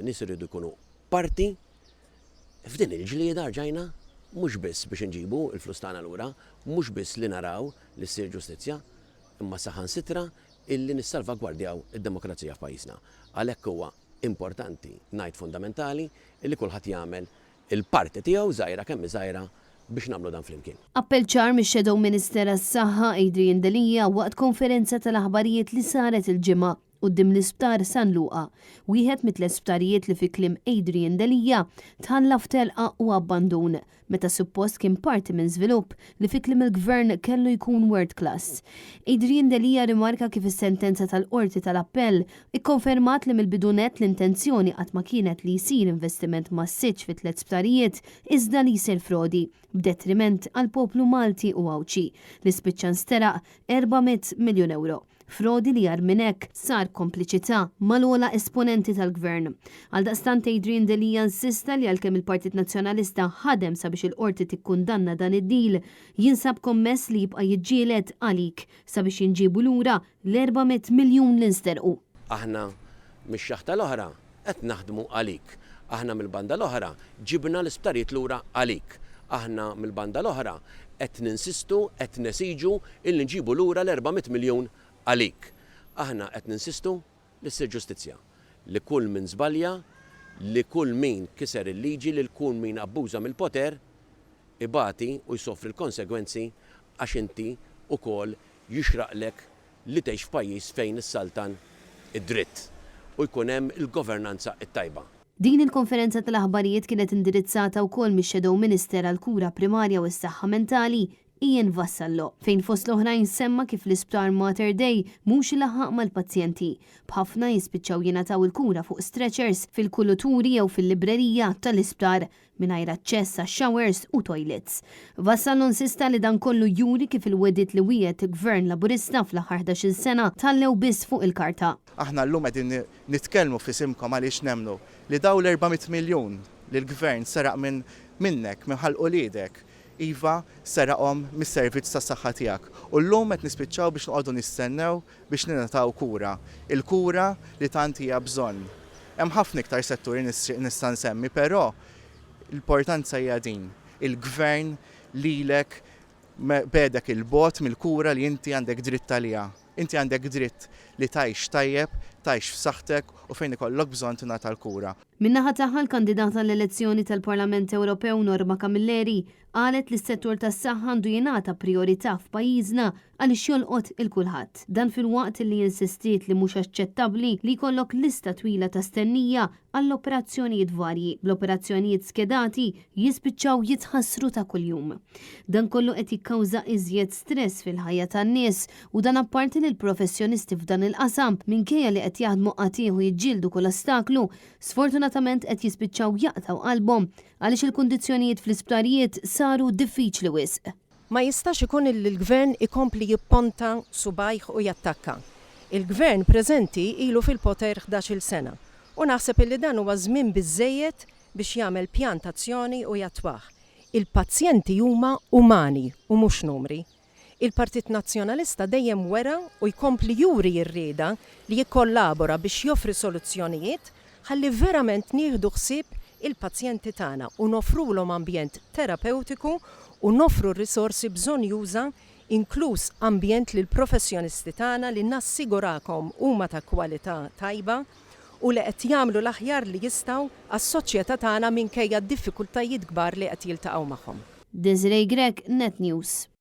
In-nies iridu jkunu parti f'din il-ġlieda rġajna mhux biss biex inġibu l-flus tagħna lura, mhux biss li naraw li ssir ġustizzja, imma saħansitra illi nissalvagwardjaw id-demokrazija f'pajjiżna. Għalhekk huwa importanti, ngħid fundamentali, illi kulħadd jagħmel il-parti tiegħu, żgħira kemm hi żgħira, biex nagħmlu dan flimkien. Appell ċar mix-Shadow Minister għas-Saħħa Adrian Delia waqt konferenza tal-aħbarijiet li saret il-Ġimgħa quddiem l-Isptar San Luqa, wieħed mit-tliet sptarijiet li fi kliem Adrian Delia tħalla f'telqa u abbandun meta suppost kien parti minn żvilupp li fi kliem il-Gvern kellu jkun world class. Adrian Delia rrimarka kif is-sentenza tal-Qorti tal-Appell ikkonfermat li mill-bidu nett l-intenzjoni qatt ma kienet li jsir investiment massiċċ fi tlett sptarijiet iżda li jsir frodi b'detriment għall-poplu Malti u Għawdxi li spiċċa nsteraq 400 miljun ewro. Frodi li agħar minn hekk sar kompliċità mal-ogħla esponenti tal-Gvern. Għaldaqstant Adrian Delia insista li għalkemm il-Partit Nazzjonalista ħadem sabiex il-Qorti tikkundanna dan id-deal, jinsab kommess li jibqa' jiġġieled għalik sabiex jinġiebu lura l-400 miljun li nsterqu. Aħna mix-xaħta l-oħra qed naħdmu għalik. Aħna mill-banda l-oħra ġibna l-isptarijiet lura għalik. Aħna mill-banda l-oħra qed ninsistu, qed nesiġu illi nġibu lura l-400 miljun għalik. Aħna qed ninsistu li ssir ġustizzja. Li kull min żbalja, li kull min kiser il-liġi, lil kull min abbuża mill-poter, ibati u jsofri l-konsegwenzi għax inti wkoll jixraqlek li tgħix f'pajjiż fejn issaltan id-dritt u jkun hemm il-governanza t-tajba. Din il-konferenza tal-aħbarijiet kienet indirizzata wkoll mix-Shadow Minister għall-Kura Primarja u s-Saħħa Mentali, Ian Vassallo, fejn fost l-oħrajn semma kif l-Isptar Mater Dei mhux ilaħħaq mal-pazjenti, b'ħafna jispiċċaw jingħataw il-kura fuq stretchers fil-kuluturi jew fil-librerija tal-isptar mingħajr aċċess għax-showers u toilets. Vassallo insista li dan kollu juri kif il-wegħdiet li wiegħed Gvern Laburista fl-aħħar 11-il sena tħallew biss fuq il-karta. Aħna llum qegħdin nitkellmu f'isimkom għaliex nemmnu li dawn l-400 miljun li l-Gvern seraq minn minnek, minn ħalq uliedek, iva seraqhom mis-servizz tas-saħħa tiegħek. U llum qed nispiċċaw biex noqogħdu nistennew biex ningħataw kura, il-kura li tant hija bżonn. Hemm ħafna iktar setturi nista' nsemmi, però l-importanza hija din, il-Gvern lilek begħdek 'il bogħod mill-kura li inti għandek dritt għaliha. Inti għandek dritt li tgħix tajjeb, tgħix f'saħħtek u fejn ikollok bżonn tingħata l-kura. Min-naħa tagħha l-kandidata għall-elezzjoni tal-Parlament Ewropew Norma Camilleri qalet li s-settur tas-saħħa għandu jingħata prijorità f'pajjiżna għaliex jolqot 'il kulħadd. Dan filwaqt li insistiet li mhux aċċettabbli li jkollok lista twila ta' stennija għall-operazzjonijiet varji, bl-operazzjonijiet skedati jispiċċaw jitħassru ta' kuljum. Dan kollu qed jikkawża iżjed stress fil-ħajja tan-nies u dan apparti li l-professjonisti f'dan il-qasam, minkejja li qed jaħdmu qatigħ u jiġġieldu kull ostaklu, sfortunatament qed jispiċċaw jaqtgħu qalbhom għaliex il-kundizzjonijiet fl-isptarijiet saru diffiċli wisq. Ma jistax ikun illi l-Gvern ikompli jipponta subgħajh u jattakka. Il-Gvern preżenti ilu fil-poter 11-il sena u naħseb illi dan huwa żmien biżżejjed biex jagħmel pjan t'azzjoni u jattwah. Il-pazjenti huma umani u mhux numri. Il-Partit Nazzjonalista dejjem wera u jkompli juri r-rieda li jikkollabora biex joffri soluzzjonijiet ħalli verament nieħdu ħsieb il-pazjenti tagħna u noffrulhom ambjent terapewtiku u noffru r-risorsi bżonnjuża inkluż ambjent lill-professjonisti tagħna li nassigurakom huma ta' kwalità tajba u li qed jagħmlu l-aħjar li jistgħu għas-soċjetà tagħna minkejja d-diffikultajiet kbar li qed jiltaqgħu magħhom. Desiree Grech, Net News.